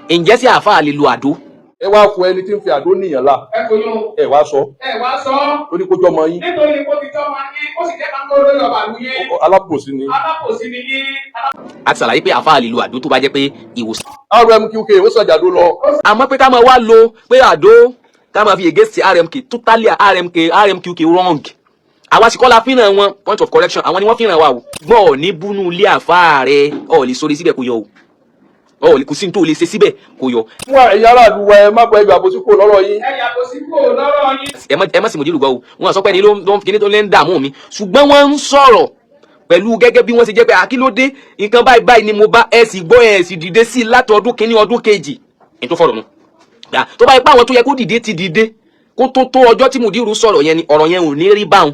Ǹjẹ́ sí àáfàá lè lo àdó? Ẹ wá fún ẹni tí ń fi àdó níyàn la. Ẹ kò yún. Ẹ wá sọ. Ẹ wá sọ. Torí kó jọmọ yín. Nítorí kó ti tọ́ máa yín, ó sì jẹ́ ká ń kó lórí ọba àlù yín. Alábòsí ni. Alábòsí ni yín. A ti ṣàlàyé pé àáfàá lè lo àdó tó bá jẹ́ pé ìwòsàn. RMQK ó sàjàdó lọ. Àmọ́ pé ká máa wá lo pé àdó ká máa fi against RMK totally, RMK, RMQK wrong. Àwa sì kọ́ la fihàn wọn. Point of correction, àwọn ni wọ́n fihàn wa o. Gbọ́n ò ní búnú ilé àáfàá rẹ, ọ̀ lè sórí síbẹ̀ kó yọ o, ọ̀ kò sí ní tó lè ṣe síbẹ̀ kó yọ. Fún ẹ̀yin aráàlú wa, ẹ má bọ ẹgbẹ́ àbòsí kúrò lọ́rọ̀ yín. Ẹ yàgò sí kúrò lọ́rọ̀ yín. Ẹ má sì mọ̀jú gbọ́ o. Wọ́n sọ pé ní ló ń kíní tó lè ń dààmú mi, ṣùgbọ́n wọ́n ń sọ̀rọ̀ pẹ̀lú gẹ́gẹ́ bí wọ́n ṣe jẹ́ pé àkílódé nǹkan báyìí báyìí ni mo bá ẹ sì gbọ́, ẹ sì dìde sí i láti ọdún kínní, ọdún kejì ní tó fọ̀rọ̀ nù. Tó bá yẹ pé àwọn tó yẹ kó dìde ti dìde kó tó tó ọjọ́ tí Mùdírù sọ̀rọ̀ yẹn ni, ọ̀rọ̀ yẹn ò ní rí báwọn.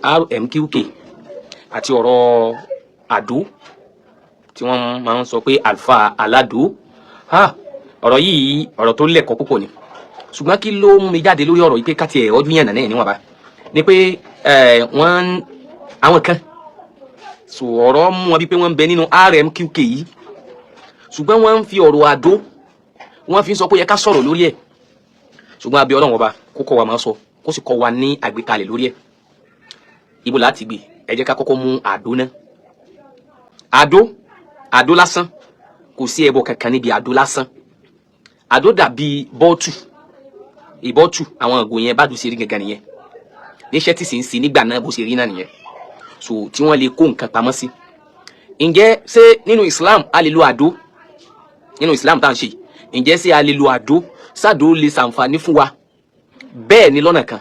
RMQK àti ọ̀rọ̀ àdó tí wọ́n máa ń sọ pé àlùfáà aládò, ọ̀rọ̀ yìí, ọ̀rọ̀ tó lẹ́kọ̀ọ́ púpọ̀ ni. Ṣùgbọ́n kí ló mú mi jáde lórí ọ̀rọ̀ yìí pé ká tiẹ̀ ọdún yẹn nàná ẹ̀ níwọ̀nba ni pé wọ́n àwọn kan so ọ̀rọ̀ mú wọn bí pé wọ́n ń bẹ nínú RMQK yìí, ṣùgbọ́n wọ́n ń fi ọ̀rọ̀ àdó, wọ́n fi ń sọ pé ó yẹ ká sọ̀rọ̀ lórí ẹ̀. Ṣùgbọ́n abẹ́ Ọlọ́run Ọba kó kọ́ wa máa sọ, kó sì kọ́ wa ní àgbékalẹ̀ lórí ẹ̀. Ibo láti gbé? Ẹ jẹ́ ká kọ́kọ́ mú àdó náà. Àdó, àdó lásán, kò sí ẹbọ kankan níbi àdó lásán. Àdó dàbí bọ́ọ̀tù, ìbọ́tù àwọn ògùn yẹn bá dùn sí rí gangan nìyẹn, níṣẹ́ tí sì ń ṣe nígbà náà, bó ṣe rí náà nìyẹn. So tí wọ́n lè kó nǹkan pamọ́ sí. Ǹjẹ́ ṣé nínú Islam a lè lo àdó? Nínú Islam tá à ń ṣe, ǹjẹ́ ṣé a lè lo àdó? Sàdó lè ṣàǹfààní fún wa? Bẹ́ẹ̀ ni, lọ́nà kan.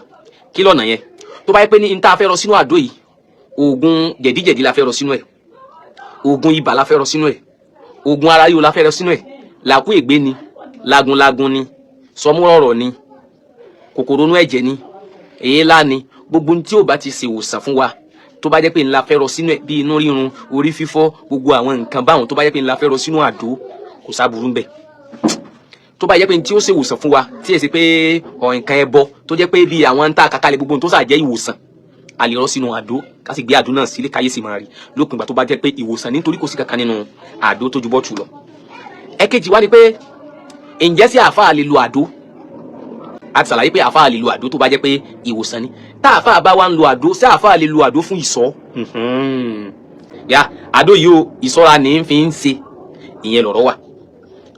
Kí lọ́nà yẹn? Tó bá yẹ pé ní n tá a fẹ́ rọ sínú àdó yìí, oògùn jẹ̀díjẹ̀dí la fẹ́ rọ sínú ẹ̀, oògùn ibà la fẹ́ rọ sínú ẹ̀, oògùn ara ríro la fẹ́ rọ sínú ẹ̀, làkú ègbé ni, lagunlagun ni, sọmúrọ̀rọ̀ ni, kòkòrò inú ẹ̀jẹ̀ ni, èélá ni, gbogbo ohun tí ò bá ti ṣe ìwòsàn fún wa, tó bá jẹ́ pé ńlá fẹ́ rọ sínú ẹ̀, bí inú rírun, orí fífọ́, gbogbo àwọn nǹkan báwọn, tó bá jẹ́ pé ńlá fẹ́ rọ sínú àdó, kò sáburú ńbẹ̀. Tó bá jẹ́ pé tí ó ṣe ìwòsàn fún wa, tí è ṣe pé ọ̀ nǹkan ẹbọ, tó jẹ́ pé bí àwọn ń tà kàkálẹ̀, gbogbo ohun tó ṣà jẹ́ ìwòsàn, a lè rọ sínú àdó, ká sì gbé àdó náà sílé, káyé sì máa rí, lópin ìgbà tó bá jẹ́ pé ìwòsàn, nítorí kò sí kankan nínú àdó tó ju bọ́tù lọ. Ẹ̀kejì wá ni pé, ǹjẹ́ sí àáfàá lè lo àdó? A ti ṣàlàyé pé àáfàá lè lo àdó tó bá jẹ́ pé ìwòsàn ni. Tá àáfàá bá wá ń lo àdó, sí àáfàá lè lo àdó fún ìṣọ́? Yá àdó yìí o, ìṣọ́ra ní í fi ń ṣe, ìyẹn lọ̀rọ̀ wà.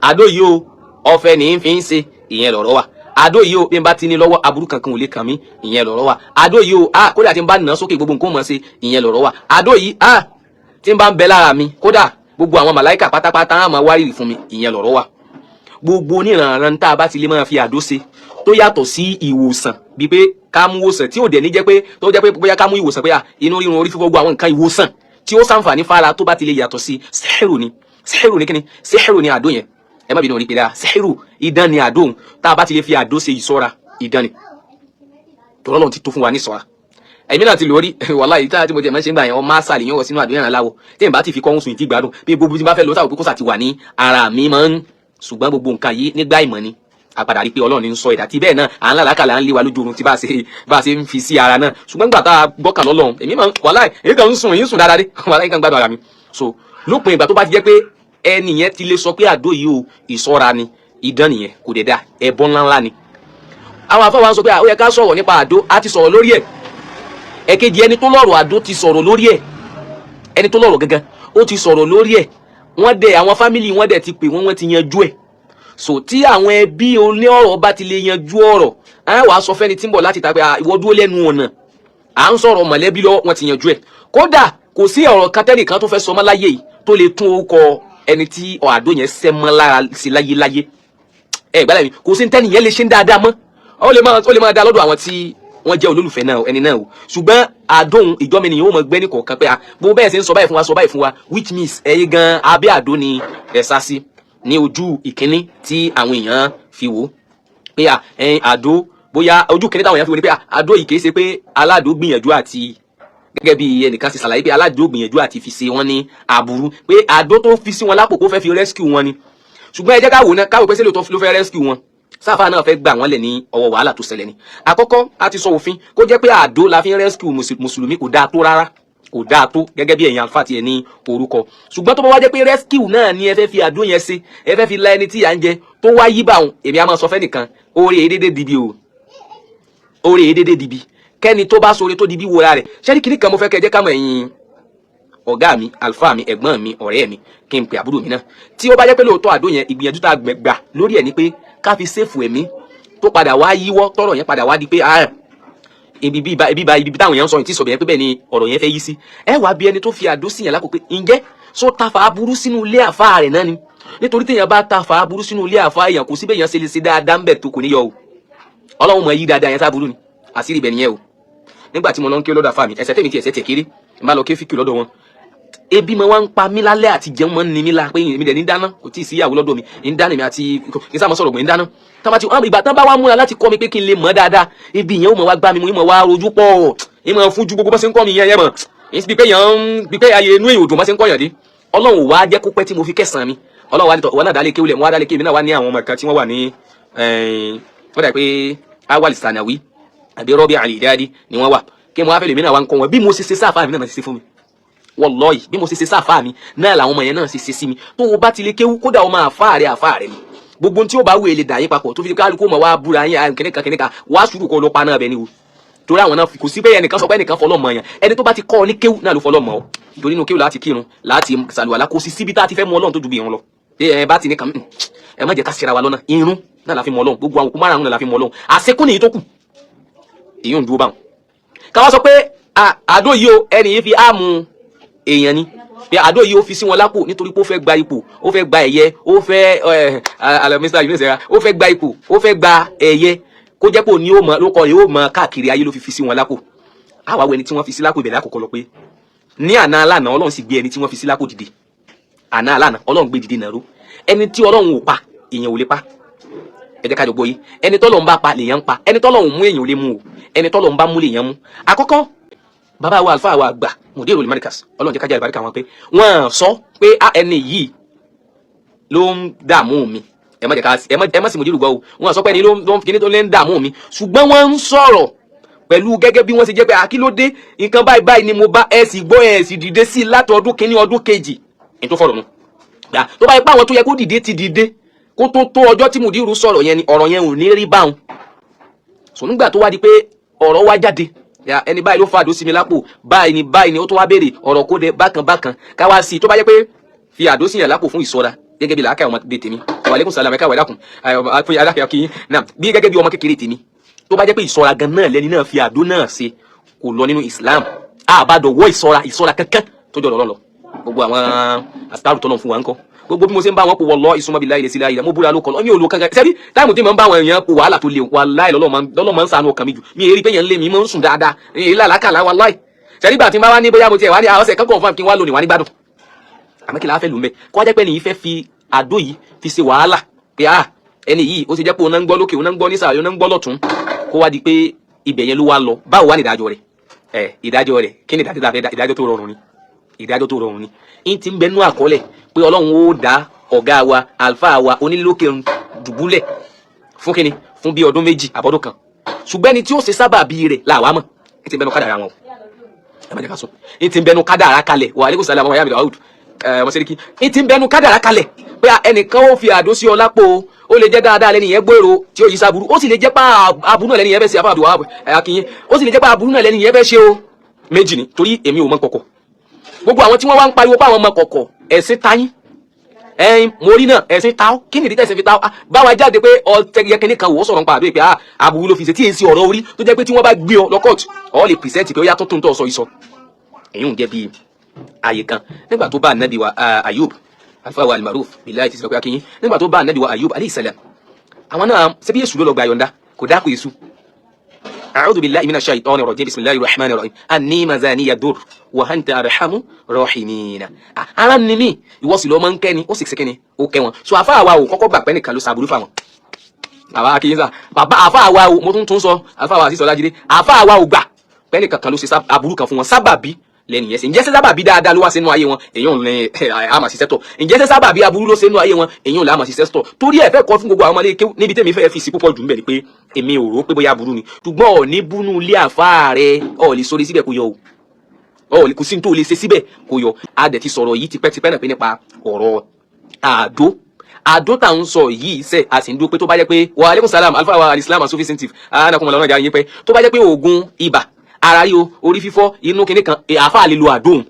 Àdó yìí o, ọ̀fẹ́ ní í fi ń ṣe, ìyẹn lọ̀rọ̀ wà. Àdó yìí o, bí n bá ti ní lọ́wọ́, aburú kankan ò lè kàn mí, ìyẹn lọ̀rọ̀ wà. Àdó yìí o, ah, kódà tí n bá nà sókè, gbogbo nǹkan ó mọ̀ ṣe, ìyẹn lọ̀rọ̀ wà. Àdó yìí, ah, tí n bá ń bẹ lára mi, kódà gbogbo àwọn màláìkà pátápátá á máa wárìrì fún mi, ìyẹn lọ̀rọ̀ wà. Gbogbo oníranran tá a bá ti lè máa fi àdó ṣe tó yàtọ̀ sí ìwòsàn, bíi pé ká mú ìwòsàn tí ò dẹ̀ ní jẹ́ pé tó jẹ́ pé bóyá ká mú ìwòsàn pé à inú rírun, orí fífọ́, gbogbo àwọn nǹkan ìwòsàn tí ó ṣàǹfààní fara, tó bá ti lè yàtọ̀ sí, sẹ́rù ni. Sẹ́rù ni kíni? Sẹ́rù ni àdó yẹn. Ẹ má bínú, rí pé dáa, sẹ́rù, idán ni àdó òun. Tá a bá ti lè fi àdó ṣe ìṣọ́ra, idán ni. Tọ́lọ́ lọ́n ti tó fún wa ní ìṣọ́ra. Èmi náà ti lórí wàláhì tí mo jẹ máa ń ṣe ń gbà yẹn, ọmọ àṣàlì yẹn wọ sínú àdó yẹn láwọ, tí n bá ti fi kọ́ ń sùn, ìtì gbádùn bí gbogbo tí n bá fẹ́ lọ sáwọ pé kó sà ti wà ní ara mi máa ń. Ṣùgbọ́n gbogbo nǹkan yìí, nígbà ìmọ̀ ni a padà rí pé Ọlọ́run ní ń sọ ẹ̀dá tí bẹ́ẹ̀ náà à ń làlákàlà ń lé wa lójú oorun tí bá a ṣe ń fi sí ara náà. Ṣùgbọ́n nígbà tá a gbọ́kàn lọ́lọ́run, èmi máa ń wàláhì, èmi kàn ń sùn, èyí ń sùn dáadáa dé, wàláhì, kàn gbádùn ara mi. So lópin ìgbà tó bá ti jẹ́ pé ẹni yẹn ti lè sọ pé àdó yìí o, ìṣọ́ra ni, idán nìyẹn, kò dẹ̀ da, ẹbọ ńláńlá ni. Àwọn afọwọ́ sọ pé ó yẹ ká sọ̀rọ̀ nípa àdó. A ti sọ̀rọ̀ lórí ẹ̀. Ẹ̀kejì, ẹni tó lọ́rọ̀ àdó ti sọ̀rọ̀ lórí ẹ̀. Ẹni tó lọ́rọ̀ gangan, ó ti sọ̀rọ̀ lórí ẹ̀. Wọ́n dẹ̀ àwọn family wọ́n dẹ̀ ti pè wọ́n, wọ́n ti yanjú ẹ̀. So tí àwọn ẹbí oní ọ̀rọ̀ bá ti lè yanjú ọ̀rọ̀, á wàá sọ fẹ́ni tí ń bọ̀ láti ta pé ìwọ dúró lẹ́nu ọ̀nà, à ń sọ̀rọ̀ mọ̀lẹ́bí lọ, wọ́n ti yanjú ẹ̀. Kódà kò sí ọ̀rọ̀ kan tẹ́nìkan tó fẹ́ sọ mọ́ láyé yìí tó lè tún orúkọ ẹni tí àdó yẹn sẹ́ mọ́ lára sí láyé láyé. Ẹ gbálẹ̀ mi, kò sí tẹ́nì yẹn lè ṣe ń dáadáa mọ́. Ó lè máa dá lọ́dọ̀ àwọn tí wọ́n jẹ́ olólùfẹ́ náà, ẹni náà o. Ṣùgbọ́n àdóhùn ìjọ́mi nìyẹn ó mọ gbẹ́ ní kọ̀ọ̀kan pé bó bẹ́ẹ̀ ṣe ń sọ báyìí fún wa, sọ báyìí fún wa, which means ẹ̀yin gan abẹ́ àdó ni ẹ̀ sá sí ní ojú ìkíní tí àwọn èèyàn fi wò pé ẹ̀yin àdó, bóyá ojú kìíní táwọn èèyàn fi wò ni pé àdó yìí kìí ṣe pé aládó gbìyànjú àti, gẹ́gẹ́ bí ẹnìkan ṣe ṣàlàyé pé aládó gbìyànjú àti fi ṣe wọ́n ní aburú, pé àdó tó fi sí wọn lápò, kó fẹ́ fi rescue wọn ni. Ṣùgbọ́n ẹ jẹ́ ká wò ná, káwò pé sílẹ̀ tó ló fẹ́ rescue wọn, sáfà náà fẹ́ gbà wọ́n lẹ̀ ní ọwọ́ wàhálà tó ṣẹlẹ̀ ni. Àkọ́kọ́, a ti sọ òfin kó jẹ́ pé àdó la fi ń rescue mùsùlùmí, kò dáa tó rárá. Kò Kò dáa tó gẹ́gẹ́ bí ẹ̀yin alfa tiẹ̀ ní orúkọ. Ṣùgbọ́n tó bá wá jẹ́ pé rescue náà ni ẹ fẹ́ fi àdó yẹn ṣe, ẹ fẹ́ fi la ẹni tí ìyà ń jẹ tó wá yí bá òun, èmi á máa sọ fẹ́nìkan, oore èdèdè dìbì o, oore èdèdè dìbì. Kẹ́ni tó bá sọre tó dìbì wòra rẹ̀ ṣẹ́ni kìíní kan. Mo fẹ́ kẹ́ jẹ́ ká mọ̀, ẹ̀yin ọ̀gá mi, alfa mi, ẹ̀gbọ́n mi, ọ̀rẹ́ mi, kí n pè àbúrò mi náà, tí ó bá jẹ́ pé lóòótọ́ àdó yẹn, ìgbìyànjú tá a gbà lórí ẹ̀ ni pé ká fi save ẹ̀mí, tó padà wá yíwọ́, tọ́rọ̀ yẹn padà wá di pé ah, ibi bí ibi bá ibi táwọn èèyàn ń sọ yìí tí sọ bẹ́ẹ̀ pé bẹ́ẹ̀ ni ọ̀rọ̀ yẹn fẹ́ yí sí. Ẹ wàá bí ẹni tó fi àdó sí yẹn lákòókò pé ǹjẹ́ só tafa aburú sínú ilé àfa rẹ̀ náà ni? Nítorí téèyàn bá tafa aburú sínú ilé àfa èèyàn, kò sí bẹ́ẹ̀ yẹn ṣe lè ṣe dáadáa ń bẹ̀ tó, kò ní yọ o. Ọlọ́run mọ̀ yí dáadáa yẹn sáburú ni. Àṣírí ibẹ̀ nìyẹn o. Nígbà tí mo lọ ń ké lọ́dọ̀ àfa mi, ẹsẹ̀ tèmi ti ẹsẹ̀ tẹ̀ kéré, n bá lọ ké fíkì lọ́dọ̀ wọn, ebi mo wá ń pa mí lálẹ́ àti jẹun mọ́ ní mi la pé èmi dẹ̀ ní dáná, kò tí ì síyàwó lọ́dọ̀ mi, ń dáná, èmi àti kí n sáà mọ́ sọ̀rọ̀ gbọ̀n ń dáná. Tán ti ìgbà tán bá wá múra láti kọ́ mi pé kí n lè mọ̀ dáadáa, ebi yẹn ó mọ̀ wá gbá mi mú, ìmọ̀ wá rojú pọ̀, ìmọ̀ fún ju gbogbo bá ṣe ń kọ́ mi yẹn yẹn mọ̀ bí pé yẹn ń bí pé ayé inú èyàn ò dùn bá ṣe ń kọ́ yàn dé. Ọlọ́run ò wá jẹ́ kó pẹ́ tí mo fi kẹsàn-án mi. Ọlọ́run wá ní tọ́ ìwọ náà dálé kéwulẹ̀, mo wá dálé kéwì náà, wá ní àwọn ọmọ kan tí wọ́n wà ní, wọ́n dà pé awal sanawi àbí rọ́bì àlìdádi ni wọ́n wà, kí mo wá fẹ́ lèmi náà wá ń kọ́ wọn. Bí mo ṣe ṣe sáfà mi náà ṣe fún mi, wallahi, bí mo ṣe ṣe sáfà mi náà làwọn ọmọ yẹn náà ṣe ṣe sí mi. Tó o bá ti lè kéwú, kódà ọmọ àfáà rẹ, àfáà rẹ ni, gbogbo tí ó bá wù ẹ lè dà yín papọ̀ tó fi kálukú mọ̀ wá búra yín kìnìkan kìnìkan, wá sùúrù kó lọ pa náà bẹ ni o. Torí àwọn náà kò sí pé ẹnìkan sọ pé ẹnìkan fọlọ́ mọ̀ yẹn. Ẹni tó bá ti kọ́ ọ ní kéwú náà ló fọlọ́ mọ̀ ọ́, torí inú kéwú láti kírun, láti sàlùwàlá. Kò sí síbi tá a ti fẹ́ mú Ọlọ́run tó ju bí irun lọ. Ẹ bá ti ní kàn, ẹ má jẹ́ ká ṣera wa lọ́nà. Irun náà la fi mọ Ọlọ́run, gbogbo àwọn òkú márùn-ún náà la fi mọ Ọlọ́run. Àṣekún nìyí tó kù, èyí ò ń dúró báwọn. Káwá sọ pé àdó yìí o, ẹni yìí fi áàmù èèyàn ni, pé àdó yìí ó fi sí wọn lápò nítorí pé ó fẹ́ gba ipò, ó fẹ́ gba ẹ̀yẹ, ó fẹ́ ẹ alẹ́ Mr Yunus ẹ̀ra, ó fẹ́ gba ipò, ó fẹ́ gba ẹ̀yẹ, kó jẹ́ pé òní ó mọ ló kọ yóò mọ káàkiri ayé ló fi sí wọn lápò. Àwa wo ẹni tí wọ́n fi sí lápò ìbẹ̀rẹ̀ àkọ́kọ́ lọ pé ní àná alánà, Ọlọ́run sì gbé ẹni tí wọ́n fi sí lápò dìde. Àná alánà, Ọlọ́run gbé dìde nàró. Ẹni tí Ọlọ́run ò pa, èèyàn ò lè pa. Ẹ jẹ́ ká jọ gbọ́ yìí. Ẹni tọ́lọ́run bá pa lèèyàn ń pa. Ẹni tọ́lọ́run mú, èèyàn ò lè mú o. Ẹni tọ́lọ́run bá mú lèèyàn mú. Àkọ́kọ́, bàbá wa, àlùfáà wa àgbà, Mudirul Markaz, Ọlọ́run jẹ́ kájà ìbáríkà wọn, pé wọ́n sọ pé a ẹni yìí ló ń dààmú mi. Ẹ má jẹ́ ká ẹ má sì Mudiru gbọ́ o. Wọ́n sọ pé ẹni ló ń kíní tó lè ń dààmú mi, ṣùgbọ́n wọ́n ń sọ̀rọ̀ pẹ̀lú gẹ́gẹ́ bí wọ́n ṣe jẹ́ pé àkílódé, nǹkan báyìí báyìí ni mo bá ẹ sì gbọ́, ẹ sì dìde sí i láti ọdún kínní, ọdún kejì ní tó fọ̀rọ̀ nù. Tó bá yẹ pé àwọn tó yẹ kó dìde ti dìde kó tó tó ọjọ́ tí Mudiru sọ̀rọ̀ yẹn ni, ọ̀rọ̀ yẹn ò ní rí báwọn. Sọ nígbà tó wá di pé ọ̀rọ̀ wá jáde ya, ẹni báyìí ló fa àdó sí mi lápò, báyìí ni báyìí ni, ó tó wá béèrè ọ̀rọ̀ kó de bákan bákan káwá sí i. Tó bá yẹ pé fi àdó sí yàn lápò fún ìṣọ́ra, gẹ́gẹ́ bí làákà ọmọdé tèmi, wa alaikum salam, ẹ̀ka wẹ̀dákun fún alákẹ́ kí náà, bí gẹ́gẹ́ bí ọmọ kékeré tèmi, tó bá jẹ́ pé ìṣọ́ra gan náà lẹ́ni náà fi àdó náà ṣe, kò lọ nínú Islam. Àbádọ̀ wọ́ ìṣọ́ra, ìṣọ́ra kankan tó jọ lọ́lọ́. Gbogbo àwọn àsìkárù tọ́lọ̀ fún wa ńkọ́? Gbogbo bí mo ṣe ń bá wọn kó wọ ìsúnmọ́ bí láìlẹ̀ sí láìlẹ̀, mo búra ló kọ́ mi ò lo kankan sẹ́bí time tí mo ń bá àwọn èèyàn kó wàhálà tó le. Wàláì, lọ́lọ́ máa ń sànú ọkàn mi jù. Mi èrí pé yẹn ń lé mi, mo ń sùn dáadáa, èyí làlákàlà. Wàláì, sẹ́rí gbà tí n bá wá ní bóyá mo tiẹ̀ wá ní àwọn ọ̀sẹ̀ kan confirm kí n wá lónìí wá ní gbádùn. Àmọ́ kí la fẹ́ lù mẹ́ kó wá jẹ́ pé ẹni yìí fẹ́ fi àdó yìí fi ṣe wàhálà pé ah, ẹni yìí ó ti jẹ́ pé òun náà ń gbọ́ lókè, òun náà ń gbọ́ nísàlẹ̀, òun náà ń gbọ́ lọ́tún, kó wá di pé ibẹ̀ yẹn ló wá lọ. Báwo wá ní ìdájọ́ rẹ̀? Ẹ ìdájọ́ rẹ̀, kí ni ìdájọ́ tá a fẹ́ dá? Ìdájọ́ tó rọrùn ni, ìdájọ́ tó rọrùn ni. Ń ti ń bẹnu àkọọ́lẹ̀ pé Ọlọ́run ó dá ọ̀gá wa, àlùfáà wa onílókè dùbúlẹ̀ fún kíni, fún bí ọdún 2 àbọ̀dún kan, ṣùgbọ́n ẹni tí ó ṣe sábàbí rẹ̀ làwa mọ̀. Ń ti bẹnu kádàrá wọn o. Ẹ má jẹ́ ká sọ ń ti bẹnu kádàrá kalẹ̀. Wa aleykum salaam, ọmọ ìyá mi Dawud, ọmọ sẹ́ríkì. Ń ti bẹnu kádàrá kalẹ̀ pé ẹnìkan ó fi àdó sí ọ lápò. Ó lè jẹ́ dáadáa lẹ́ni yẹn gbèrò tí ó yí sábúrú, ó sì lè jẹ́ pé aburú náà lẹ́ni yẹn fẹ́ ṣe. Àfáàdùn akínyìn, ó sì lè jẹ́ pé aburú náà lẹ́ni yẹn fẹ́ ṣe o. Méjì ni, torí èmi ò mọ kọ̀kọ̀. Gbogbo àwọn tí wọ́n wá ń pariwo pé àwọn ọmọ kọ̀kọ̀, ẹ̀sìn tayín ẹ̀yin mo rí náà, ẹ̀sìn ta ọ́. Kí nìdí tẹ̀sìn fi ta ọ́? Báwa jáde pé ọtẹ yẹkẹni kan wò ó sọ̀rọ̀ nípa àdó pé aburú ló fi ṣe, tí èsì ọ̀rọ̀ orí tó jẹ́ pé tí wọ́n bá gbé ọ lọ kóòtù, ọ lè present pé ó yá tuntun tó sọ ìsọ. Èyí ń jẹ́ bí ààyè kan nígbà tó bá anabi wa Ayub, alfa wa almaruf bilayi ti sọ pé akínyín, nígbà tó bá anabi wa Ayub alayhi salam, àwọn náà ṣebí èṣù ló lọ gba yọ̀ǹda, kò dákò èṣù. أعوذ بالله من الشيطان الرجيم، بسم الله الرحمن الرحيم، أني مسني الضر وأنت أرحم الراحمين. Ara ni mí, ìwọ sì lọ máa ń kẹ́ni, ó sì ṣe kẹ́ni, ó kẹ́ wọn. So àfa àwa ò kọ́kọ́ gbà pé nìkan ló ṣàbùrú fáwọn. Bàbá akínyínsà, bàbá àfa àwa ò, mo tún tún sọ, àfa àwa àti sọlájídé, àfa àwa ò gbà pé nìkan kan ló ṣe aburú kan fún wọn. Sábàbí lẹ́nu yẹn ṣe. Ǹjẹ́ ṣe sábàbí dáadáa ló wá sínú ayé wọn, èyí ò ní àmà ṣiṣẹ́ tọ̀. Ǹjẹ́ ṣe sábàbí aburú ló sínú ayé wọn, èyí ò ní àmà ṣiṣẹ́ tọ̀. Torí ẹ̀ fẹ́ kọ́ fún gbogbo àwọn ọmọdé kéwú níbi tẹ́mi fẹ́ fi sí púpọ̀ jù ń bẹ̀ ni pé èmi ò rò pé bóyá aburú ni, ṣùgbọ́n ọ̀ ní búnú ilé àfa rẹ, ọ̀ lè sórí síbẹ̀ kó yọ o. Ọ kò sí ní tó lè ṣe síbẹ̀ kò yọ. A dẹ̀ ti sọ̀rọ̀ yìí tipẹ́tipẹ́ náà pé nípa ọ̀rọ̀ àdó, àdó tá ń sọ yìí sẹ́, a sì ń dúró pé tó bá jẹ́ pé, wa aleykum salam, alfa wa alislam asufi sentif anakunmọ̀ lọ́nà ìjà yín, pé tó bá jẹ́ pé oògùn ibà, ara ríro, orí fífọ́, inú kinní kan, àáfàá lè lo àdó òun.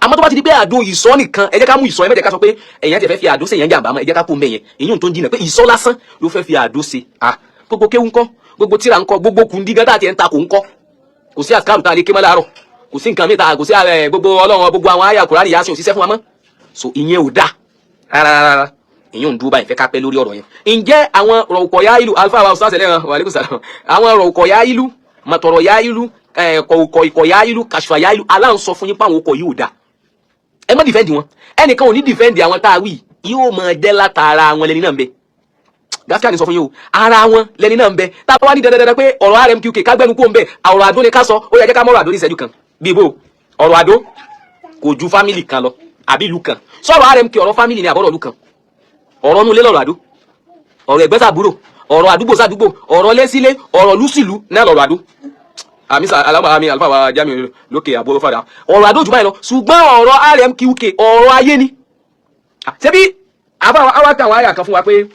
Àmọ́ tó bá ti di pé àdó ìsọ́ nìkan, ẹ jẹ́ ká mú ìsọ́, ẹ má jẹ́ ká sọ pé ẹ̀yàn ti fẹ́ fi àdó ṣe èèyàn jàǹbá mọ́. Ẹ jẹ́ ká kó mẹ́yẹn èyí tó ń jìnà pé ìsọ́ lásán ló fẹ́ fi àdó ṣe. Ah, gbogbo kéwú ńkọ́? Gbogbo tíra ńkọ́? Gbogbo kùndí gán tá àti ẹ̀ ń takò ńkọ́? Kò sí àsìkárù tá a lè ké mọ́ láàárọ̀, kò sí nǹkan mìta, kò sí gbogbo Ọlọ́run, gbogbo àwọn àyà Kùránì, yá sí òṣìṣẹ́ fún wa mọ́. So ìyẹn ò dáa rárá rárá. Ìyẹn ò ń dúró báyìí, fẹ́ ká pẹ́ lórí ọ̀rọ̀ yẹn. Ǹjẹ́ àwọn rọ̀kọ̀ yá ìlú, alfa wa ọ̀sán àṣẹlẹ̀ wa aleykum salam, àwọn rọ̀kọ̀ yá ìlú, mọ̀tọ̀rọ̀ yá ìlú, kọ̀ọ̀kọ̀ yá ìlú, kàṣùfà yá ìlú, aláǹ sọ fún yín pé àwọn ọkọ̀ yìí ò dáa, ẹ má defend wọn. Ẹnìkan ò ní defend àwọn tá a wí, yóò máa jẹ́ látara wọn lẹni náà ń bẹ. Gaskiya ni sọ fún yín o, ara wọn lẹni náà ń bẹ. Tá a bá wá ní dandandandan pé ọ̀rọ̀ RMQK kágbẹ́nu kó ń bẹ, ọ̀rọ̀ àdó ni ká sọ, ó yẹ jẹ́ ká mọ̀rọ̀ àdó ní ìṣẹ́jú kan. Bí ibo ọ̀rọ̀ àdó kò ju family kan lọ àbí ìlú kan? Sọ̀rọ̀ RMK, ọ̀rọ̀ family ni àbọ̀rọ̀ ìlú kan? Ọ̀rọ̀ inú ilé lọ̀rọ̀ àdó, ọ̀rọ̀ ẹ̀gbẹ́ sàbúrò, ọ̀rọ̀ àdúgbò sàdúgbò, ọ̀rọ̀ lẹ́sílé, ọ̀rọ̀ lúsìlú náà lọ̀rọ̀ àdó. Àmì aláwọ̀ àmì àlùfáà wa jámi lókè àbúrò fàdà, ọ̀rọ̀ àdó jù báyìí lọ. Ṣùgbọ́n ọ̀rọ̀ RMQK, ọ̀rọ̀ ayé ni. Ṣebí àbá àwa kan àwọn àyà kan fún wa pé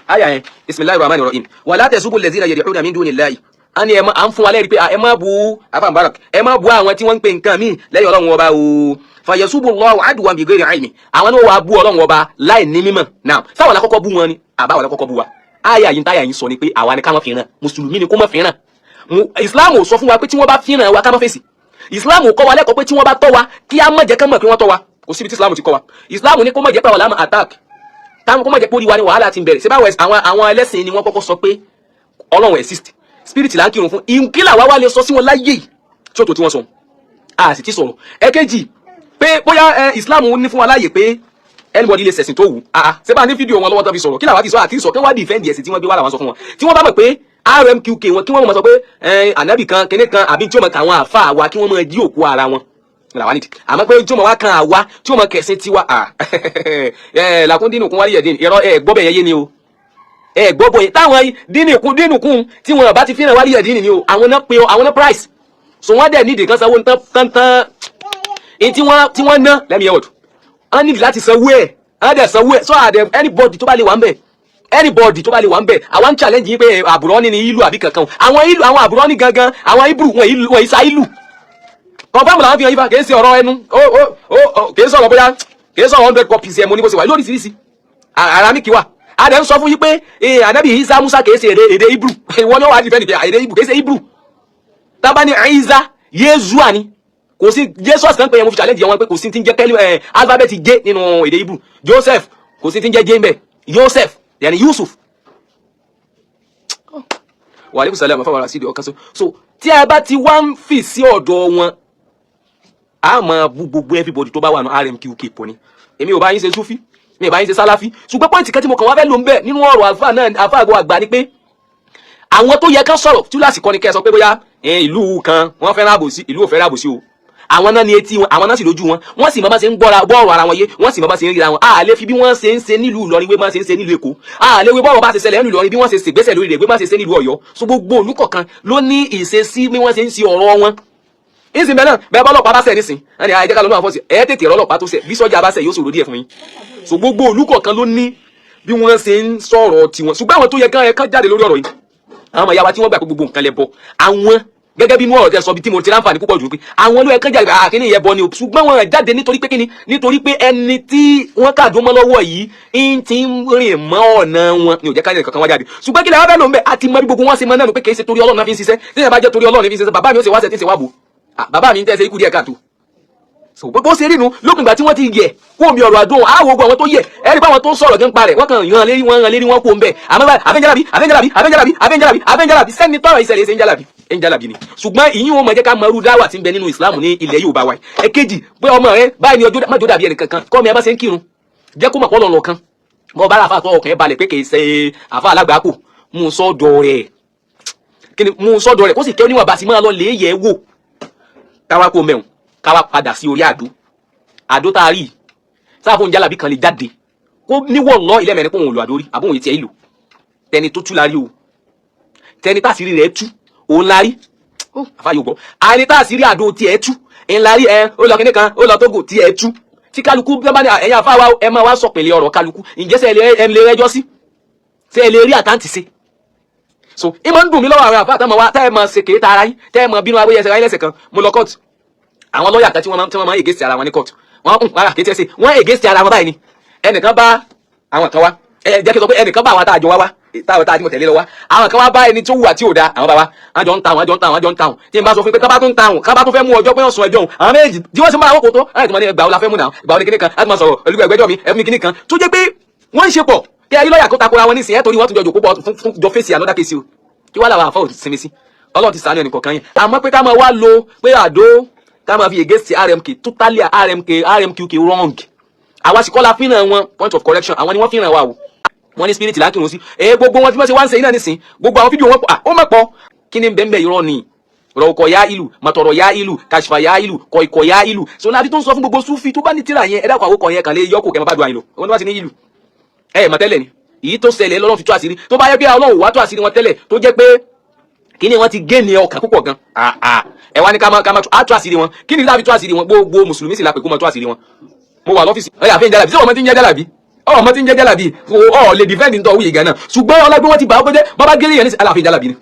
àyà yẹn, bismillahir rahmanir rahim, wala tasubbu allazina yad'una min dunillahi, a ní ẹ má à ń fún wa lẹ́rìí pé ẹ má bu afa mubarak, ẹ má bu àwọn tí wọ́n ń pè nǹkan míì lẹ́yìn Ọlọ́run Ọba o. Fayasubu Allahu aduwan bi ghairi ilmi, àwọn náà wàá bú Ọlọ́run Ọba láì ní mímọ̀ náà. Sáwọn alákọ̀ọ́kọ́ bú wọn ni àbá àwọn alákọ̀ọ́kọ́ bú wa? Àyà yìí, táyà yìí sọ ni pé àwa ni ká má fi ràn mùsùlùmí ni kó má fi ràn. Islam ò sọ fún wa pé tí wọ́n bá fi ràn wa ká má fèsì. Islam kọ́ wa lẹ́kọ̀ọ́ pé tí wọ́n bá tọ́ wa, kí á má jẹ́ ká mọ̀ pé wọ́n tọ́ wa. Kò síbi tí Islam ti kọ́ wa. Islam ní kó má jẹ́ pé àwọn làmà attack táwọn, kó má jẹ́ pé orí wa ni wàhálà ti ń bẹ̀rẹ̀. Ṣé báwo àwọn ẹlẹ́sìn ni wọ́n kọ́kọ́ sọ pé Ọlọ́run exist, spirit là ń kírun fún? Ìkílà wa wá lè sọ sí wọn láyé yìí tí ó tó tí wọ́n sọ, a sì ti sọ̀rọ̀. Ẹ̀kejì, pé bóyá Islam ní fún wa láàyè pé anybody lè ṣẹ̀sìn tó wù. Ah, ṣé bá ní fídíò wọn lọ́wọ́ tó fi sọ̀rọ̀? Kí làwa ti sọ àti sọ kí wọ́n wá defend ẹ̀sìn tí wọ́n gbé wá làwọn sọ fún wọn. Tí wọ́n bá mọ̀ pé RMQK wọn, kí wọ́n mọ̀ sọ pé ànábì kan, kinní kan, àbí tí ó mọ̀ káwọn àfa wa, kí wọ́n mọ̀ jí òkú ara wọn làwa nídìí. Àmọ́ pé tí ó mọ̀ wá kan àwa, tí ó mọ̀ kẹ̀sìn tiwa, làkúndínù kún wáyé dín irọ́. Ẹ gbọ́ bẹ̀ yẹn yé ni o, ẹ gbọ́ bọ̀ yẹn táwọn dínì kún dínì kún tí wọn bá ti fihàn wáyé dín ni o. Àwọn náà pe àwọn náà price, so wọ́n dẹ̀ nídìí kan sanwó tán tán tán in tí wọ́n ná. Let me hear what wọ́n nídìí láti sanwó ẹ̀, wọ́n dẹ̀ sanwó ẹ̀. So àdẹ anybody tó bá lè wà ń bẹ̀, anybody tó bá lè wà ń bẹ̀, àwọn ń challenge yín pé àbúrò ní ìlú àbí kankan. Àwọn ìlú, àwọn àbúrò ní gangan, àwọn ibru wọn ìlú wọn ìsà ìlú confirm làwọn fi hàn yífa. Kì í ṣe ọ̀rọ̀ ẹnu ó, kì í sọ̀rọ̀ bóyá, kì í sọ̀rọ̀ 100 copies ẹ̀ mo ní bó ṣe wà lóríṣiríṣi. Aramiki wà. A dẹ̀ ń sọ fún yín pé anabi Isa Musa kì í ṣe èdè Hebrew. Ìwọ ni wọ́n wá defend pé èdè Hebrew, kì í ṣe Hebrew. Tábà ní Isa, Yézua ni, kò sí Jesus kan pé yẹn. Mo fi challenge yẹn wọn pé kò sí ti ń jẹ́ kẹ́lí alphabet J nínú èdè Hebrew. Joseph, kò sí ti ń jẹ́ J ń bẹ̀. Joseph yẹni Yusuf. Wa aleykum salam afa wàrà sídìí ọkàn. So tí a bá ti wá ń fì sí ọ̀dọ̀ wọn, a máa bú gbogbo everybody tó bá wà ní RMQK pọ̀ ni. Èmi ò bá yín ṣe Sufi, mi ò bá yín ṣe Sálàfí, ṣùgbọ́n point kan tí mo kàn wá fẹ́ lò ń bẹ̀ nínú ọ̀rọ̀ àlùfáà náà, àlùfáà àgbọ̀ àgbà, ni pé àwọn tó yẹ kán sọ̀rọ̀ túláàsì kọ́ ni kẹ́ ẹ sọ pé bóyá ìlú kan wọ́n fẹ́ràn àbòsí, ìlú ò fẹ́ràn àbòsí o. Àwọn náà ní etí wọn, àwọn náà sì lójú wọn, wọ́n sì mọ bá ṣe ń gbọ́ra bọ́ọ̀rọ̀ ara wọn yé, wọ́n sì mọ bá ṣe ń ríra wọn. A lè fi bí wọ́n ṣe ń ṣe nílùú Ìlọrin wé bá ṣe ń ṣe nílùú Èkó, a lè wé bọ́ọ̀rọ̀ bá ṣe ṣẹlẹ̀ nílùú Ìlọrin bí wọ́n ṣe ṣègbésẹ̀ lórí rẹ̀ wé bá ṣe ṣe nílùú Ọ̀yọ́. So gbogbo ìlú kọ̀ọ̀kan ló ní ìṣesí bí wọ́n ṣe ń ṣe ọ̀rọ̀ wọn. Ìsìn bẹ́ẹ̀ náà, bẹ́ẹ̀ bá ọlọ́pàá bá ṣẹ̀ nísìn ẹni àìjẹ́ ká lọ́nà àfọ́sí ẹ̀ tètè ọlọ́pàá tó ṣẹ̀, bí sọ́jà bá ṣẹ̀ yóò ṣòro díẹ̀ fún yín. So gbogbo ìlú kọ̀ọ̀kan ló ní bí wọ́n ṣe ń sọ̀rọ̀ tiwọn. Ṣùgbọ́n àwọn tó yẹ kán jáde lórí ọ̀rọ̀ yìí, àwọn ọmọ ìyá wa tí wọ́n gbà pé gbogbo nǹkan lẹ bọ, àwọn gẹ́gẹ́ bí inú ọ̀rọ̀ tẹ sọ bí tí mo ti ráǹfààní púpọ̀ jù pé àwọn ló yẹ kán jáde, àkíní yẹ bọ ni o. Ṣùgbọ́n wọn jáde nítorí pé kíni? Nítorí pé ẹni tí wọ́n kàdún mọ́ lọ́wọ́ yìí ń ti ń rìn mọ́ ọ̀nà wọn ni ò jẹ́ ká kankan wá jáde. Ṣùgbọ́n kí lè wá fẹ́ lò ń bẹ̀, àti mọ bí gbogbo wọn ṣe mọ náà pé kì í ṣe torí Ọlọ́run náà fi ń ṣiṣẹ́. Tí ìyẹn bá jẹ́ torí Ọlọ́run fi ń ṣiṣẹ́, bàbá mi ó ṣe wá ṣe tí ń ṣe wá bò. Bàbá mi ń tẹ́ ṣe ikú díẹ̀ káàtó. So bó ṣe rí nu, lópin ìgbà tí wọ́n ti yẹ kó omi ọ̀rọ̀ àdó àwọn ogun, àwọn tó yẹ ẹ̀rí pé àwọn tó ń sọ̀rọ̀ gan pa rẹ̀, wọ́n kàn yan lérí, wọ́n yan lérí, wọ́n kó ń bẹ̀. Àmọ́ báyìí, àfẹ́njálàbí, àfẹ́njálàbí, àfẹ́njálàbí, àfẹ́njálàbí, àfẹ́njálàbí, sẹ́ni tọ́rọ̀ ìṣẹ̀lẹ̀ ṣe ń jálàbí, ń jálàbí ni. Ṣùgbọ́n ìyín wọn mọ̀ jẹ́ ká mọ irú dáwà tí ń bẹ nínú Ìsìlámù ní ilẹ̀ Yorùbá wa. Ẹ̀kejì, pé ọmọ rẹ báyìí ni ọjọ́ mọ́jọ́ dàbí ẹnì kankan kọ́ mi ẹ bá ṣe ń kírun, jẹ́ kó mọ̀ pọ́ lọ́nà kan bọ́ bá àfa àtọ́ ọkàn ẹ̀ balẹ̀ pé kì í ṣe àfa alágbàákò, mú sọ́dọ̀ rẹ̀, kí ni, mú sọ́dọ̀ rẹ̀ kó sì kẹ́ oníwọ̀n bá sì máa lọ lè yẹ̀ wò. Káwá kó mẹ́wọ̀n, káwá padà sí orí àdó. Àdó tá a rí sáfún jálàbí kan lè jáde kó níwọ̀ lọ ilé mẹ́rin kó òun lò àdó rí àbóhùn etí ẹ̀ ìlò tẹni tó tú la rí o, tẹni tá àṣírí rẹ̀ tú òun la rí. Àfa yóò gbọ́ àní tá àṣírí àdó tiẹ̀ tú. Ńlá rí ẹ ó lọ kíní kan, ó lọ Tógò tí ẹ tú tí kálukú bí wọ́n bá ní ẹ̀yin àfáà wa, ẹ máa wá sọ pèlè ọ̀rọ̀ kálukú. Ǹjẹ́ sẹ́ ẹ lè rẹ́jọ́ sí, ṣé ẹ lè rí àkáǹtì sí? So ìmọ̀ ń dùn mí lọ́wọ́ àwọn àfáà táwọn wá tẹ́ ẹ máa ṣe kéta ara yín, tẹ́ ẹ máa bínú abóyẹ ẹsẹ̀ ara yín lẹ́sẹ̀ kan. Mo lọ court, àwọn lọ́ọ̀yà kan tí wọ́n máa against ara wọn ní court, wọ́n ń rárá kété ẹsẹ̀ wọ́n against ara wọn báyìí ni. Ẹnìkan bá àwọn kan wá, ẹ jẹ́ kí n sọ pé ẹnìkan bá àwọn àtàjọ wá wá táwọn tá a ti mọ̀ tẹ̀lé lọ wá, àwọn kan wá bá ẹni tó wù àti òda. Àwọn bá wa, àwọn jọ ń ta àwọn jọ ń ta àwọn jọ ń ta àwọn. Tí n bá sọ fún pé kábà tó ń ta àwọn, kábà tó fẹ́ mú ọjọ́ pé wọ́n sun ẹjọ́ òun, àwọn méjì tí wọ́n sì máa wọ́pọ̀ tó láti mọ̀ ní ẹgbàá la fẹ́ mú náà, ìgbà wo ni kíní kan láti máa sọ̀rọ̀ olùgbé ẹgbẹ́jọ́ mi ẹ̀fún mi kíní kan tó jẹ́ pé wọ́n ń ṣe pọ̀ kí ayé lọ́ọ̀yà kó takora wọn nísìnyẹ́, torí wọ́n tún jọ jòkó pọ̀ fún jọ fèsì another case o. Kí wàá làwọn àfọ̀ sinmi sí? Ọlọ́run ti sàánú ẹnì kọ̀ọ̀kan yẹn. Àmọ́ pé ká máa wá lo pé àdó ká máa fi against RMK, totally RMK, RMQK wrong. Àwa sì kọ́ la fihàn wọn. Point of correction, àwọn ni wọ́n fihàn wa o. Wọ́n ní spirit lákìrún sí ẹ. Gbogbo wọn tí wọ́n ṣe wá ń ṣe iná nísìn, gbogbo àwọn fídíò wọn pọ̀, ó mọ̀ pọ̀. Kí ni bẹ́ẹ̀ bẹ́ẹ̀? Irọ́ ni. Rọ̀kọ̀ ya ìlú mọ̀tọ̀rọ̀ ya ìlú kàṣfà ya ìlú kọ̀ìkọ̀ ya ìlú. So láti tó ń sọ fún gbogbo súfì tó bá ní tíra yẹn, ẹ dákun, àwòkọ̀ yẹn kàn lè yọkù kẹ́ mọ́ bá dùn àyìnlò wọn tó bá ti ní ìlú ẹ mọ̀ tẹ́lẹ̀ ni. Èyí tó ṣẹlẹ̀ lọ́lọ́run fi tú àṣírí. Tó bá yẹ pé Ọlọ́run wá tú àṣírí wọn tẹ́lẹ̀, tó jẹ́ pé kí ni wọ́n ti gé ní ọkàn púpọ̀ gan, ẹ wá ní ká máa á tú àṣírí wọn. Kí ni láti tú àṣírí wọn? Gbogbo mùsùlùmí sì la pè kó máa tú àṣírí wọn. Mo wà lọ́fíìsì ọ̀yà àfihàn jálàbí. Sí ọmọ tí ń jẹ́ jálàbí, ọmọ tí ń jẹ́ jálàbí ọ̀ lè defend nítorí wíyì gan náà, ṣùgbọ́n ọlọ́gbọ́n wọn ti bà á pé jẹ́ bàbá gẹ́lẹ́ yẹn ní aláàfin jálàbí ni.